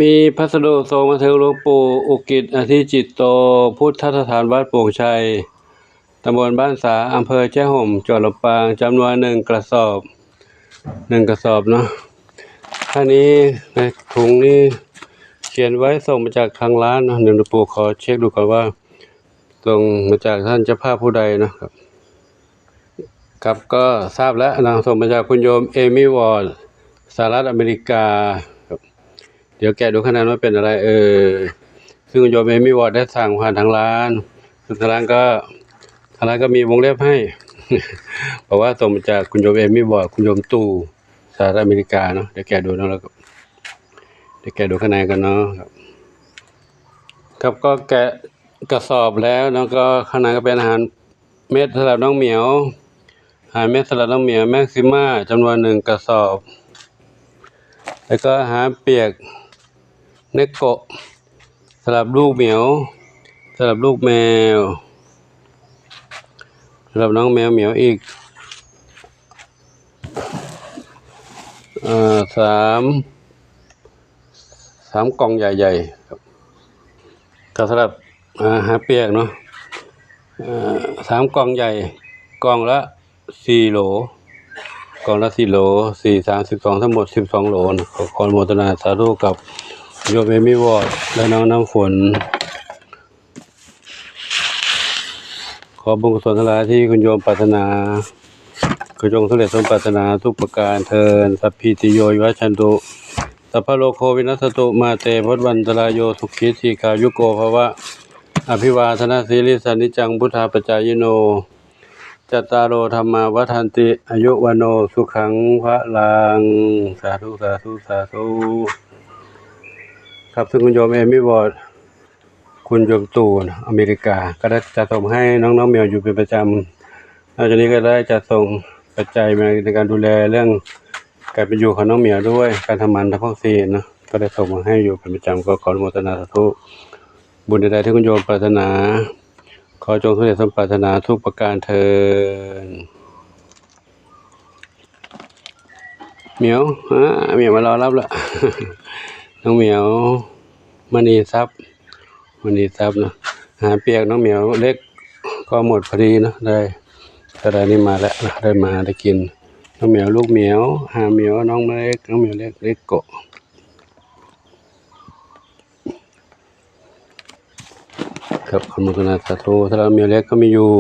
ມີພັດສະດຸສົ່ງມາເຖິງຫຼວງປູ່ອຸກິດ ອະທິຈິດໂຕ ພຸດທະສະຖານວັດໂປ່ງໄຊ ຕຳບົນບ້ານສາ ອຳເພີແຈ້ຫົ່ມ ຈັງຫວັດລຳປາງ ຈຳນວນໜຶ່ງກະສອບ ໜຶ່ງກະສອບເນາະ. ທາງນີ້ໃນຖົງນີ້ຂຽນໄວ້ ສົ່ງມາຈາກທາງຮ້ານເນາະ. ດຽວປູ່ຂໍເຊັກດູກ່ອນວ່າ ສົ່ງມາຈາກທ່ານເຈົ້າພາບຜູ້ໃດເນາະ. ຄັບ ຄັບ ກໍຊາບແລ້ວເນາະ, ສົ່ງມາຈາກຄຸນໂຍມເອມີ ວອດ ສະຫະລັດອາເມລິກາ. ຄັບ ດຽວແກະດູຂ້າງໃນວ່າເປັນອະໄລເອີຍ. ຊຶ່ງຄຸນໂຍມເອມີ ວອດ ໄດ້ສັ່ງຜ່ານທາງຮ້ານ, ຊຶ່ງທາງຮ້ານກໍ ທາງຮ້ານກໍມີວົງເລັບໃຫ້ ເພາະວ່າສົ່ງມາຈາກຄຸນໂຍມເອມີ ວອດ ຄຸນໂຍມຕູ້ ສະຫະລັດອາເມລິກາເນາະ. ດຽວແກະດູເນາະ, ແລ້ວກໍ ດຽວແກະດູຂ້າງໃນກັນເນາະ. ຄັບ ຄັບ ກໍແກະກະສອບແລ້ວເນາະ, ກໍຂ້າງໃນກໍເປັນອາຫານເມັດສຳລັບນ້ອງໝຽວ, ອາຫານເມັດສຳລັບນ້ອງໝຽວ ແມັກຊິມາ ຈຳນວນໜຶ່ງກະສອບ, ແລ້ວກໍອາຫານປຽກ ເນັກໂກະ ສຳລັບລູກໝຽວ, ສຳລັບລູກແມວ, ສຳລັບນ້ອງແມວໝຽວອີກ ເອີ ສາມ ສາມກ່ອງໃຫຍ່ໆ ກໍສຳລັບ ອາ ອາຫານປຽກເນາະ. ເອີ ສາມກ່ອງໃຫຍ່ ກ່ອງລະສີ່ໂຫຼ, ກ່ອງລະສີ່ໂຫຼ ສີ່ ສາມ ສິບສອງ ທັງໝົດສິບສອງໂຫຼ. ຂໍ ຂໍອະນຸໂມທະນາສາທຸກັບໂຍມເອມີ ວອດ ແລະ ນ້ອງນ້ຳຝົນ. ຂໍບຸນກຸສົນທັງຫຼາຍທີ່ຄຸນໂຍມປາດຖະໜາ ຂໍຈົ່ງສຳເລັດສົມປາດຖະໜາທຸກປະການເທີ້ນ. ສັບພີຕິໂຍ ວິວັດຊັນຕຸ ສັບພະໂລໂຄ ວິນັດສັນຕຸ ມາເຕ ພະວັດວັນຕະລາຍໂຍ ສຸຂີ ດີຄາຍຸໂກ ພະວະ. ອະພິວາທະນະສີລິສະນິດຈັງ ພຸດທາປະຈາຍິໂນ ຈັດຕາໂລ ທຳມາ ວັດທັນຕິ ອາຍຸ ວັນໂນ ສຸຂັງ ພະລັງ. ສາທຸ ສາທຸ ສາທຸ. ຄັບ ຊຶ່ງຄຸນໂຍມເອມີ ວອດ ຄຸນໂຍມຕູ້ ອາເມລິກາ ກໍໄດ້ຈັດສົ່ງໃຫ້ນ້ອງໆ ແມວຢູ່ເປັນປະຈຳ. ນອກຈາກນີ້ກໍໄດ້ຈັດສົ່ງປັດໄຈມາໃນການດູແລເລື່ອງການເປັນຢູ່ຂອງນ້ອງໝຽວດ້ວຍ, ການທຳໝັນທັງພວກສີ່ເນາະ ກໍໄດ້ສົ່ງມາໃຫ້ຢູ່ເປັນປະຈຳ. ກໍຂໍອະນຸໂມທະນາສາທຸ ບຸນໃດໆ ທີ່ຄຸນໂຍມປາດຖະໜາ ຂໍຈົ່ງສຳເລັດສົມປາດຖະໜາທຸກປະການເທີ້ນ. ໝຽວ ອາ ໝຽວມາລໍຮັບລະ ນ້ອງໝຽວ ມະນີຊັບ ມະນີຊັບເນາະ. ອາຫານປຽກນ້ອງໝຽວເລັກກໍໝົດພໍດີເນາະ, ໄດ້ ກໍໄດ້ນີ້ມາແລ້ວເນາະ, ໄດ້ມາໄດ້ກິນ. ນ້ອງໝຽວ ລູກໝຽວ ອາຫານໝຽວ ນ້ອງເລັກ ນ້ອງໝຽວເລັກ ເລັກໂກະ. ຄັບ ອະນຸໂມທະນາສາທຸ. ສຳລັບໝຽວເລັກກໍມີຢູ່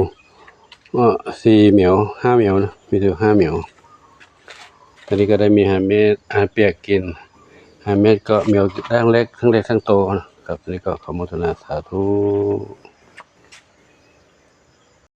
ເອີ ສີ່ໝຽວ ຫ້າໝຽວນະ, ມີຢູ່ຫ້າໝຽວ. ຕອນນີ້ກໍໄດ້ມີອາຫານເມັດ ອາຫານປຽກກິນ, ອາຫານເມັດກໍໝຽວໄດ້ທັງເລັກ ທັງເລັກທັງໂຕນະ. ຄັບ ຕອນນີ້ກໍຂໍອະນຸໂມທະນາສາທຸ.